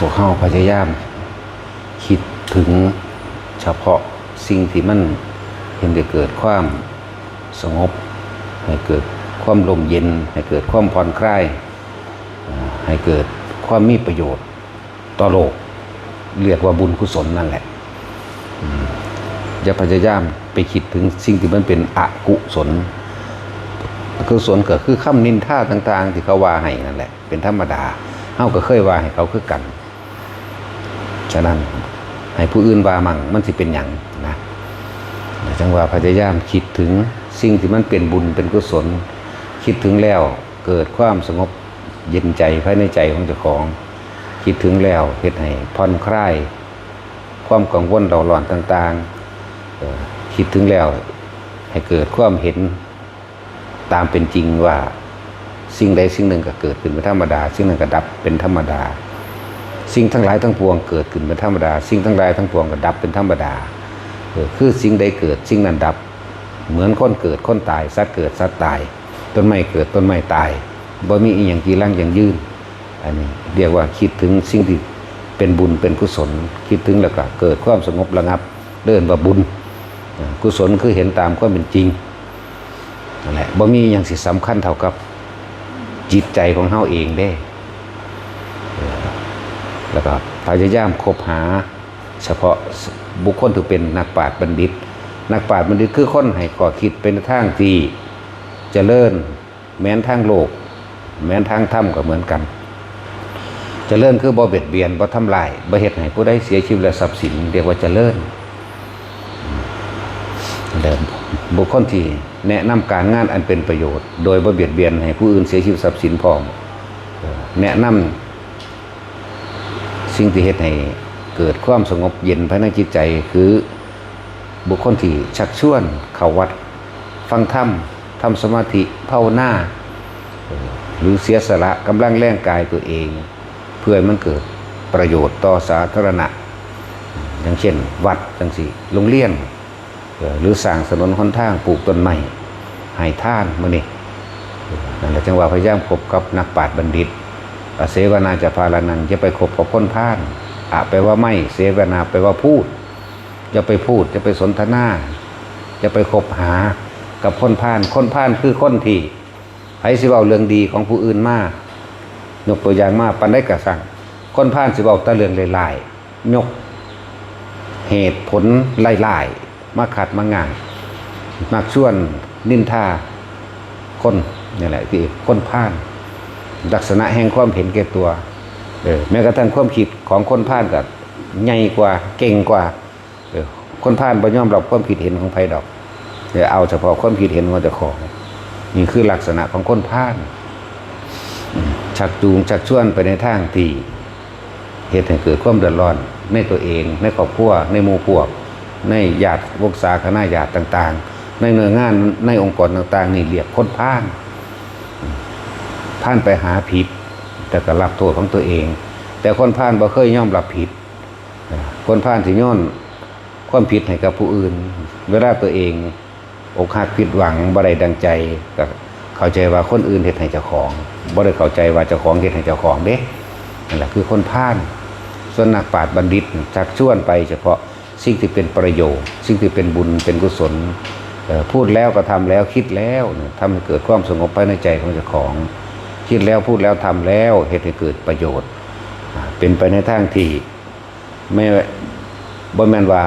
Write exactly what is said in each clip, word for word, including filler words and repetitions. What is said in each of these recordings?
พวกเฮาพยายามคิดถึงเฉพาะสิ่งที่มันเห็นได้เกิดความสงบ ให้เกิดความร่มเย็น ให้เกิดความผ่อนคลาย อ่า ให้เกิดความมีประโยชน์ต่อโลก เรียกว่าบุญกุศลนั่นแหละ อืม อย่าพยายามไปคิดถึงสิ่งที่มันเป็นอกุศล อกุศลก็คือคำนินทาต่างๆ ที่เขาว่าให้นั่นแหละ เป็นธรรมดา เฮาก็เคยว่าให้เขาคือกัน ฉะนั้นให้ผู้อื่นว่ามั่งมันสิเป็นหยังนะ จังว่าพยายามคิดถึงสิ่งที่มันเป็นบุญเป็นกุศล คิดถึงแล้วเกิดความสงบเย็นใจภายในใจของเจ้าของ คิดถึงแล้วเฮ็ดให้ผ่อนคลายความกังวลเร่าร้อนต่างๆ เอ่อ คิดถึงแล้วให้เกิดความเห็นตามเป็นจริงว่าสิ่งใดสิ่งหนึ่งก็เกิดขึ้นเป็นธรรมดา สิ่งนั้นก็ดับเป็นธรรมดา สิ่งทั้งหลายทั้งปวงเกิดขึ้นเป็นธรรมดา สิ่งทั้งหลายทั้งปวงก็ดับเป็นธรรมดา เออ คือสิ่งใดเกิดสิ่งนั้นดับ เหมือนคนเกิดคนตาย สัตว์เกิดสัตว์ตาย ต้นไม้เกิดต้นไม้ตาย บ่มีอีหยังจีรังยั่งยืน อันนี้เรียกว่าคิดถึงสิ่งที่เป็นบุญเป็นกุศล คิดถึงแล้วก็เกิดความสงบระงับ เรียกว่าบุญ อ่า กุศลคือเห็นตามความเป็นจริง นั่นแหละ บ่มีหยังสิสำคัญเท่ากับจิตใจของเฮาเองเด้ เออ แล้วก็พยายามคบหาเฉพาะบุคคลที่เป็นนักปราชญ์บัณฑิต นักปราชญ์บัณฑิตคือคนให้ข้อคิดเป็นทางที่เจริญ แม้นทางโลก แม้นทางธรรมก็เหมือนกัน เจริญคือบ่เบียดเบียน บ่ทำลาย บ่เฮ็ดให้ผู้ใดเสียชีวิตและทรัพย์สิน เรียกว่าเจริญ เดิม บุคคลที่แนะนำการงานอันเป็นประโยชน์ โดยบ่เบียดเบียนให้ผู้อื่นเสียชีวิตทรัพย์สินพร้อม เอ่อ แนะนำสิ่งที่เฮ็ดให้เกิดความสงบเย็นภายในจิตใจ คือบุคคลที่ชักชวนเข้าวัด ฟังธรรม ทำสมาธิ ภาวนา เอ่อ หรือเสียสละกำลังแรงกายตัวเอง เพื่อให้มันเกิดประโยชน์ต่อสาธารณะ อย่างเช่น วัดจังซี้ โรงเรียน เอ่อ หรือสร้างถนนหนทาง ปลูกต้นไม้ ให้ทาน มื้อนี้ เอ่อ นั่นแหละ จังว่าพยายามคบกับนักปราชญ์บัณฑิต อเสวนาจะพาลานัง อย่าไปคบกับคนพาล อะแปลว่าไม่ เสวนาแปลว่าพูด อย่าไปพูด อย่าไปสนทนา อย่าไปคบหากับคนพาล คนพาลคือคนที่ ไผสิเว้าเรื่องดีของผู้อื่นมา ยกตัวอย่างมาปานใดก็ซั่ง คนพาลสิเว้าแต่เรื่องร้ายๆ ยกเหตุผลร้ายๆ มาขัดมาง้าง มักชวนนินทาคน นี่แหละที่คนพาล ลักษณะแห่งความเห็นแก่ตัว เออ แม้กระทั่งความคิดของคนพาลก็ใหญ่กว่า เก่งกว่า เออ คนพาลบ่ยอมรับความคิดเห็นของไผดอก เออ เอาเฉพาะความคิดเห็นของเจ้าของ นี่คือลักษณะของคนพาล อืม ชักจูงชักชวนไปในทางที่เฮ็ดให้เกิดความเดือดร้อนในตัวเอง ในครอบครัว ในหมู่พวก ในญาติวงศาคณาญาติต่างๆ ในหน่วยงาน ในองค์กรต่างๆ นี่เรียกคนพาล อืม พาลไปหาผิด แต่ก็รับโทษของตัวเอง แต่คนพาลบ่เคยยอมรับผิด คนพาลสิโยนความผิดให้กับผู้อื่น เวลาตัวเองอกหักผิดหวังบ่ได้ดังใจ ก็เข้าใจว่าคนอื่นเฮ็ดให้เจ้าของ บ่ได้เข้าใจว่าเจ้าของเฮ็ดให้เจ้าของเด้ นั่นแหละคือคนพาล ส่วนนักปราชญ์บัณฑิตชักชวนไปเฉพาะสิ่งที่เป็นประโยชน์ สิ่งที่เป็นบุญเป็นกุศล เอ่อ พูดแล้วกระทำแล้วคิดแล้วเนี่ย ทำให้เกิดความสงบภายในใจของเจ้าของ คิดแล้วพูดแล้วทำแล้ว เฮ็ดให้เกิดประโยชน์ อ่า เป็นไปในทางที่ ไม่ บ่แม่นว่า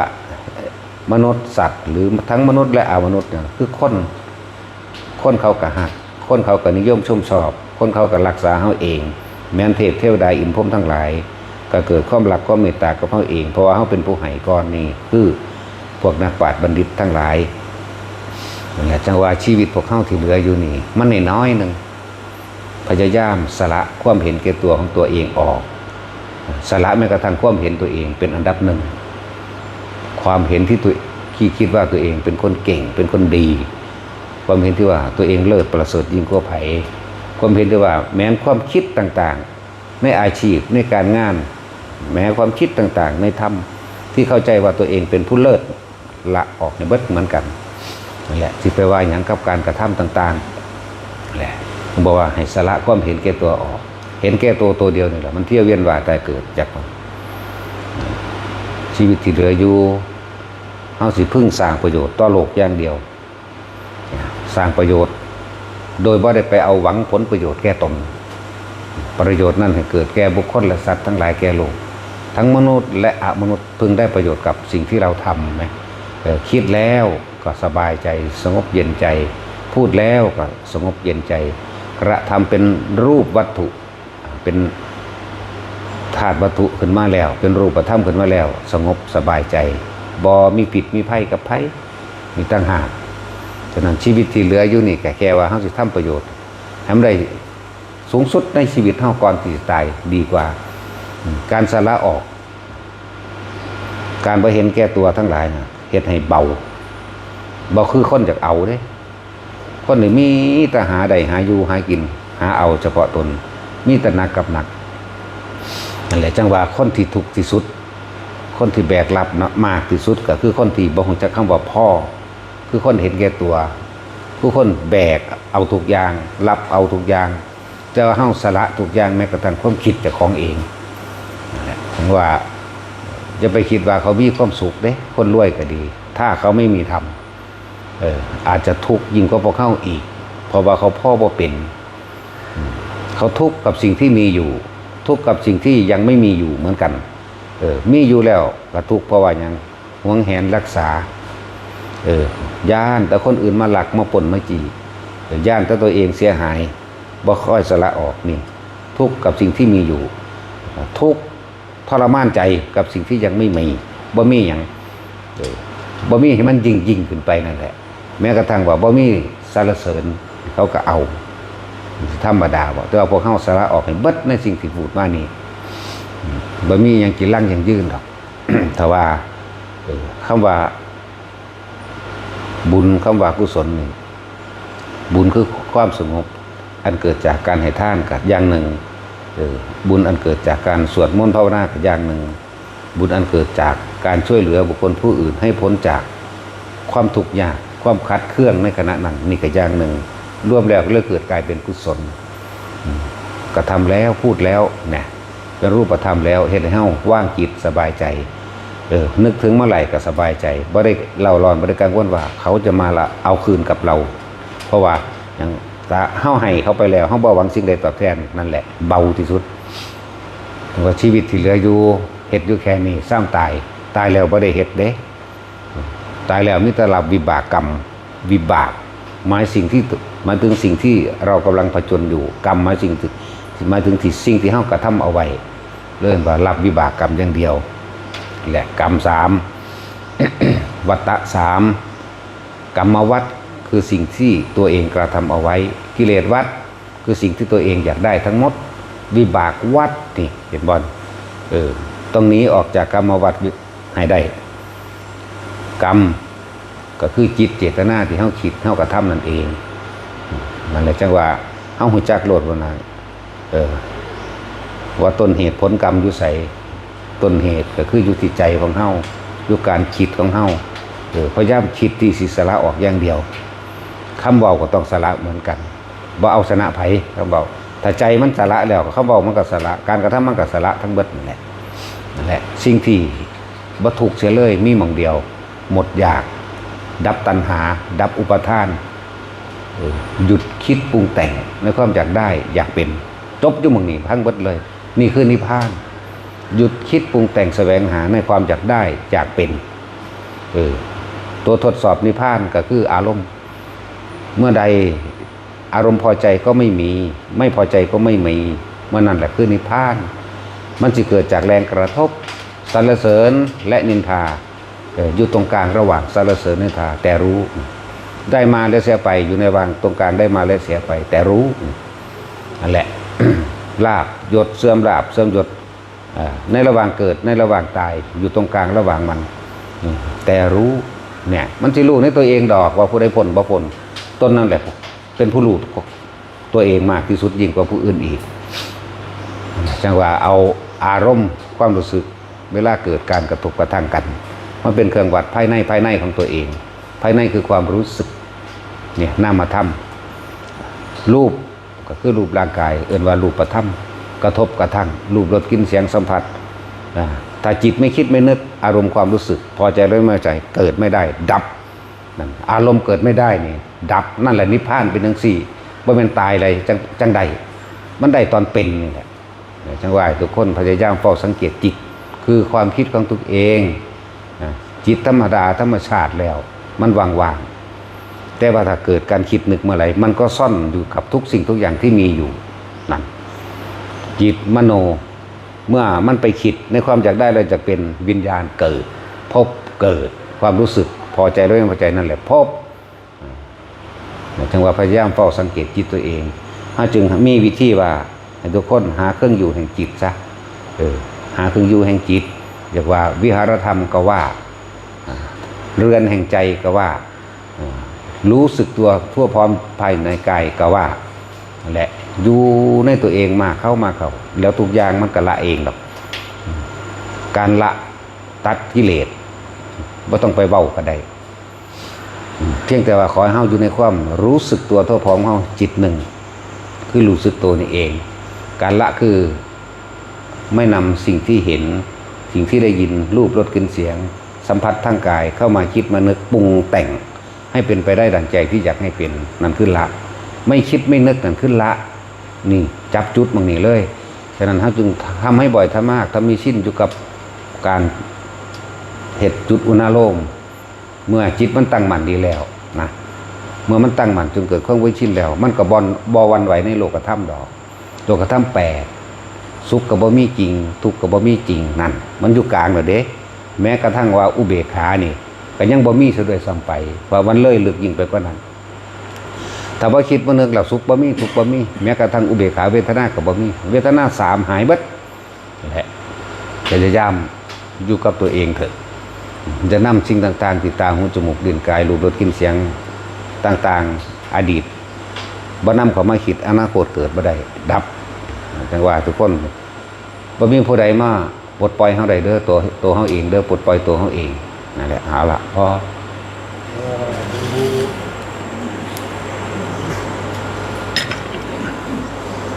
เอ่อ มนุษย์สัตว์ หรือทั้งมนุษย์และอมนุษย์เนี่ย คือคน คนเขาก็ฮัก คนเขาก็นิยมชมชอบ คนเขาก็รักษาเฮาเอง แม้นเทพเทวดาอินทร์พรหมทั้งหลาย ก็เกิดความรักความเมตตากับเฮาเอง เพราะว่าเฮาเป็นผู้ให้ก่อน นี่คือพวกนักปราชญ์บัณฑิตทั้งหลาย นั่นแหละ จังว่าชีวิตพวกเฮาที่เหลืออยู่นี่ มันน้อยๆ หนึ่ง พยายามสละความเห็นแก่ตัวของตัวเองออก สละแม้กระทั่งความเห็นตัวเองเป็นอันดับหนึ่ง ความเห็นที่ตัว ที่คิดว่าตัวเองเป็นคนเก่ง เป็นคนดี ความเห็นที่ว่าตัวเองเลิศประเสริฐยิ่งกว่าไผ ความเห็นที่ว่าแม้นความคิดต่างๆ ในอาชีพ ในการงาน แม้ความคิดต่างๆ ในธรรม ที่เข้าใจว่าตัวเองเป็นผู้เลิศ ละออกในเบิดเหมือนกัน นั่นแหละ สิไปว่าหยังกับการกระทำต่างๆ แหละ บอกว่าให้สละความเห็นแก่ตัวออก เห็นแก่ตัวตัวเดียวนี่แหละ มันเที่ยวเวียนว่ายตายเกิดจักมัน ชีวิตที่เหลืออยู่ เฮาสิพึงสร้างประโยชน์ต่อโลกอย่างเดียว สร้างประโยชน์ โดยบ่ได้ไปเอาหวังผลประโยชน์แก่ตน ประโยชน์นั้นให้เกิดแก่บุคคลและสัตว์ทั้งหลายแก่โลก ทั้งมนุษย์และอมนุษย์พึงได้ประโยชน์กับสิ่งที่เราทำไหม เออ คิดแล้วก็สบายใจ สงบเย็นใจ พูดแล้วก็สงบเย็นใจ กระทำเป็นรูปวัตถุ เป็นธาตุวัตถุขึ้นมาแล้ว เป็นรูปธรรมขึ้นมาแล้ว สงบสบายใจ บ่มีผิดมีภัยกับไผ มีต่างหาก ฉะนั้นชีวิตที่เหลืออยู่นี่ก็แค่ว่าเฮาสิทำประโยชน์ให้มันได้สูงสุดในชีวิตเฮาก่อนที่จะตายดีกว่า อืม การสละออก การบ่เห็นแก่ตัวทั้งหลายนะเฮ็ดให้เบา บ่คือคนอยากเอาเด้ คนนี่มีแต่หาได้หาอยู่หากิน หาเอาเฉพาะตน มีแต่หนักกับหนัก นั่นแหละจั่งว่าคนที่ทุกข์ที่สุด คนที่แบกรับเนาะมากที่สุดก็คือคนที่บ่ฮู้จักคำว่าพอ คือคนเห็นแก่ตัว คือคนแบกเอาทุกอย่าง รับเอาทุกอย่าง แต่ว่าเฮาสละทุกอย่างแม้กระทั่งความคิดเจ้าของเอง นั่นแหละ ถึงว่าอย่าไปคิดว่าเขามีความสุขเด้ คนรวยก็ดี ถ้าเขาไม่มีธรรม เออ อาจจะทุกข์ยิ่งกว่าพวกเฮาอีก เพราะว่าเขาพอบ่เป็น อืม เขาทุกข์กับสิ่งที่มีอยู่ ทุกข์กับสิ่งที่ยังไม่มีอยู่เหมือนกัน เออ มีอยู่แล้วก็ทุกข์เพราะว่าหยัง หวงแหนรักษา เออ ย้านแต่คนอื่นมาลักมาปล้นมาจี้ เออ ย้านแต่ตัวเองเสียหาย บ่ค่อยสละออกนี่ ทุกข์กับสิ่งที่มีอยู่ ทุกข์ทรมานใจกับสิ่งที่ยังไม่มี บ่มีหยัง เออ บ่มีให้มันยิ่งยิ่งขึ้นไปนั่นแหละ แม้กระทั่งว่าบ่มีสรรเสริญ เขาก็เอา ธรรมดาบ่ แต่ว่าพวกเฮาสละออกให้เบิดในสิ่งที่พูดมานี่ อืม บ่มีหยังจีรังยั่งยืนดอก ถ้าว่า เออ คำว่าบุญ คำว่ากุศลนี่ บุญคือความสงบ อันเกิดจากการให้ทานก็อย่างหนึ่ง เออ บุญอันเกิดจากการสวดมนต์ภาวนาก็อย่างหนึ่ง บุญอันเกิดจากการช่วยเหลือบุคคลผู้อื่นให้พ้นจากความทุกข์ยาก ความขัดเคืองในขณะนั้น นี่ก็อย่างหนึ่ง รวมแล้วก็เลยเกิดกลายเป็นกุศล อืม กระทำแล้วพูดแล้วเนี่ย เป็นรูปธรรมแล้วเฮ็ดให้เฮาว่างจิตสบายใจ เออ นึกถึงเมื่อไหร่ก็สบายใจ บ่ได้เร่าร้อน บ่ได้กังวลว่าเขาจะมาละเอาคืนกับเรา เพราะว่าหยัง ถ้าเฮาให้เขาไปแล้ว เฮาบ่หวังสิ่งใดตอบแทน นั่นแหละเบาที่สุด ว่าชีวิตที่เหลืออยู่ เฮ็ดอยู่แค่นี้ ซ้ำตาย ตายแล้วบ่ได้เฮ็ดเด้ ตายแล้วมีแต่รับวิบากกรรม วิบาก หมายสิ่งที่ หมายถึงสิ่งที่เรากำลังผจญอยู่ กรรมหมายสิ่งที่ หมายถึงที่สิ่งที่เฮากระทำเอาไว้ เรียกว่ารับวิบากกรรมอย่างเดียว และกรรมสาม วัตตะสาม กรรมวัตคือสิ่งที่ตัวเองกระทำเอาไว้ กิเลสวัตคือสิ่งที่ตัวเองอยากได้ทั้งหมด วิบากวัตนี่ เห็นบ่ เออ ต้องหนีออกจากกรรมวัตให้ได้ กรรมก็คือจิตเจตนาที่เฮาคิดเฮากระทำนั่นเอง นั่นแหละจั่งว่าเฮาฮู้จักโลดว่านะ เออ ว่าต้นเหตุผลกรรมอยู่ไส ต้นเหตุก็คืออยู่ที่ใจของเฮา อยู่การคิดของเฮา เออ พยายามคิดที่สิสละออกอย่างเดียว คำเว้าก็ต้องสละเหมือนกัน บ่เอาชนะไผ คำเว้า ถ้าใจมันสละแล้ว คำเว้ามันก็สละ การกระทำมันก็สละทั้งเบิดนั่นแหละ นั่นแหละ สิ่งที่บ่ทุกข์เสียเลย มีหม่องเดียว หมดอยาก ดับตัณหา ดับอุปาทาน เออ หยุดคิดปรุงแต่งในความอยากได้ อยากเป็น จบอยู่หม่องนี้ทั้งเบิดเลย นี่คือนิพพาน หยุดคิดปรุงแต่งแสวงหาในความอยากได้ อยากเป็น เออ ตัวทดสอบนิพพานก็คืออารมณ์ เมื่อใดอารมณ์พอใจก็ไม่มี ไม่พอใจก็ไม่มี เมื่อนั้นแหละคือนิพพาน มันสิเกิดจากแรงกระทบ สรรเสริญและนินทา เออ อยู่ตรงกลางระหว่างสรรเสริญนินทา แต่รู้ ได้มาและเสียไป อยู่ในระหว่างตรงกลางได้มาและเสียไป แต่รู้ นั่นแหละ ลาภยศเสื่อม ลาภเสื่อมยศ อ่า ในระหว่างเกิด ในระหว่างตาย อยู่ตรงกลางระหว่างมัน อืม แต่รู้ เนี่ย มันสิรู้ในตัวเองดอกว่าผู้ใดพ้นบ่พ้น ตนนั่นแหละเป็นผู้รู้ตัวเองมากที่สุดยิ่งกว่าผู้อื่นอีก จั่งว่าเอาอารมณ์ความรู้สึก เวลาเกิดการกระทบกระทั่งกัน มันเป็นเครื่องวัดภายใน ภายในของตัวเอง ภายในคือความรู้สึก เนี่ย นามธรรม รูป ก็คือรูปร่างกาย เอิ้นว่ารูปธรรม กระทบกระทั่ง รูปรสกลิ่นเสียงสัมผัส อ่า ถ้าจิตไม่คิดไม่นึก อารมณ์ความรู้สึก พอใจหรือไม่พอใจ เกิดไม่ได้ ดับ นั่น อารมณ์เกิดไม่ได้นี่ ดับ นั่นแหละนิพพานเป็นจั่งซี้ บ่แม่นตายเลยจั่ง จั่งได้ มันได้ตอนเป็นนี่แหละ จั่งว่าให้ทุกคนพยายามเฝ้าสังเกตจิต คือความคิดของตัวเอง นะ จิตธรรมดาธรรมชาติแล้ว มันว่างๆ แต่ว่าถ้าเกิดการคิดนึกเมื่อไหร่ มันก็ซ่อนอยู่กับทุกสิ่งทุกอย่างที่มีอยู่ นั่น จิตมโน เมื่อมันไปคิดในความอยากได้แล้วจะเป็น วิญญาณเกิด ภพเกิด ความรู้สึกพอใจและไม่พอใจนั่นแหละภพ จั่งว่าพยายามเฝ้าสังเกตจิตตัวเอง เฮาจึงมีวิธีว่าให้ทุกคนหาเครื่องอยู่แห่งจิตซะ เออ หาเครื่องอยู่แห่งจิต เรียกว่าวิหารธรรมก็ว่า อ่า เรือนแห่งใจก็ว่า อ่า รู้สึกตัวทั่วพร้อมภายในกายก็ว่า และอยู่ในตัวเองมากเข้ามากเข้า แล้วทุกอย่างมันก็ละเองดอก การละตัดกิเลส บ่ต้องไปเว้าก็ได้ เพียงแต่ว่าขอให้เฮาอยู่ในความรู้สึกตัวทั่วพร้อมของเฮาจิตหนึ่ง คือรู้สึกตัวนี่เอง การละคือไม่นำสิ่งที่เห็น สิ่งที่ได้ยิน รูป รส กลิ่น เสียง สัมผัสทางกาย เข้ามาคิดมานึกปรุงแต่ง ให้เป็นไปได้ดังใจที่อยากให้เป็น นั่นคือละ ไม่คิดไม่นึกนั่นคือละ นี่จับจุดหม่องนี้เลย ฉะนั้นเฮาจึงทำให้บ่อย ทำมาก ทำมีชินอยู่กับการเฮ็ดจุดอุณาโลม เมื่อจิตมันตั้งมั่นดีแล้วนะ เมื่อมันตั้งมั่นจนเกิดความเคยชินแล้ว มันก็บ่ บ่หวั่นไหวในโลกธรรมดอก โลกธรรมแปด สุขก็บ่มีจริง ทุกข์ก็บ่มีจริง นั่น มันอยู่กลางแล้วเด้ แม้กระทั่งว่าอุเบกขานี่ ก็ยังบ่มีซะด้วยซ้ำไป เพราะมันเลยลึกยิ่งไปกว่านั้น ถ้าบ่คิดบ่นึกแล้วสุขบ่มี ทุกข์บ่มี แม้กระทั่งอุเบกขาเวทนาก็บ่มี เวทนาสามหายเบิด นั่นแหละ พยายามอยู่กับตัวเองเถอะ จะนำสิ่งต่างๆ ที่ตา หู จมูก ลิ้น กาย รูป รส กลิ่น เสียง ต่างๆ อดีต บ่นำเข้ามาคิด อนาคตเกิดบ่ได้ ดับ จั่งว่าทุกคน บ่มีผู้ใดมาปลดปล่อยเฮาได้เด้อ ตัว ตัวเฮาเองเด้อ ปลดปล่อยตัวเฮาเอง นั่นแหละ เอาละ พอ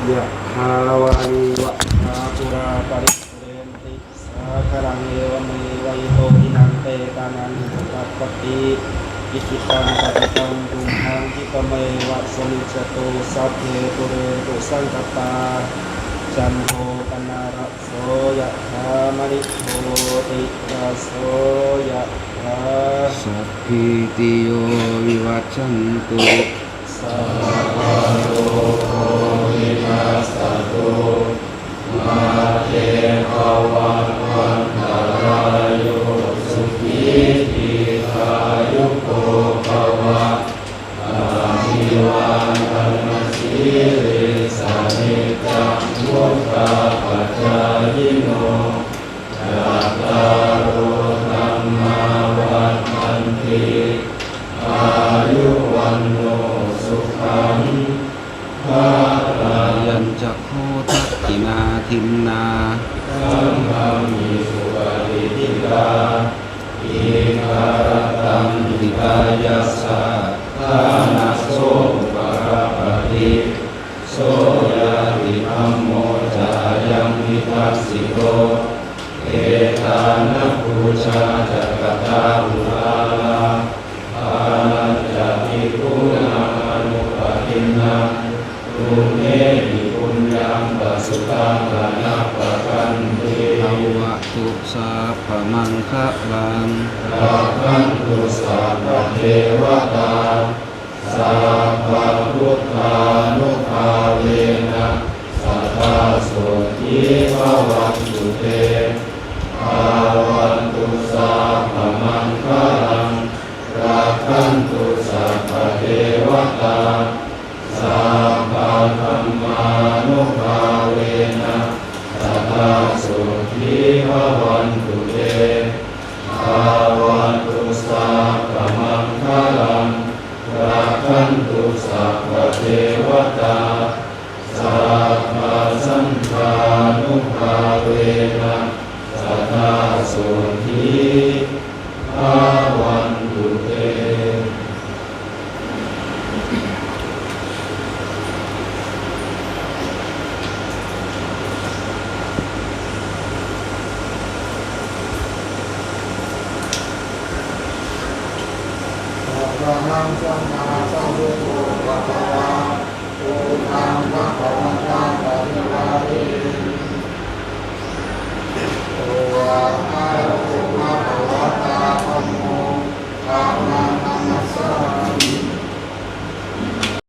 ยะถาวาริวะหาปุราปริเรนติสาคารัง เอวเมวะอิโตทินังเปตานังอุปกัปปติ อิจิตังปัจิตังตุมหังคิปะเมวะสมิจจตุ สัพเพปุเรนตุสังกปา จันโทปนารโส ยะถามณิโชติราโส ยะถา สัพพีติโยวิวัชชันตุ สัพพะโรโควินัสสะตุ มาเตภวัตวันตะราโย สุขีทีฆายุโกภะวะ อะภิวาทะนะสีลิสสะ นิจจังวุฑฒาปะจายิโน จัตตาโรธัมมาวัฑฒันติ อายุวัณโณ สุขัง พะลัง ยัญจะโคทักขิณาทินนา สังฆัมหิ สุปะฏิฏฐิตา อิทธารัตตัง หิตายัสสะ ทานะโส อุปะกัปปะติ โสญาติธัมโม จะ อะยัง นิทัสสิโต เอตานะ ปูชา จะ กะตา อุปาลา ภาลัญจะ ภิกขูนัง อนุปะตินนัง ปุณเณหิ ปุญญัง ปะสุตัง อะนะปะกันติ ภะวะตุ สัพพะมังคะลัง รักขันตุ สัพพะเทวะตา สัพพะพุทธานุภาเวนะ สะทา โสตถี ภะวันตุเต ภะวันตุ สัพพะมังคะลัง รักขันตุ สัพพะเทวะตา สัพพะธัมมานุภาเวนะ สะทา โสตถี ภะวันตุเต ภะวันตุ สัพพะมังคะลัง รักขันตุ สัพพะเทวะตา สัพพะสังฆานุภาเวนะ สะทา โสตถี ภะวันตุเต Arahaṃ sammāsambuddho bhagavā. Buddhaṃ bhagavantaṃ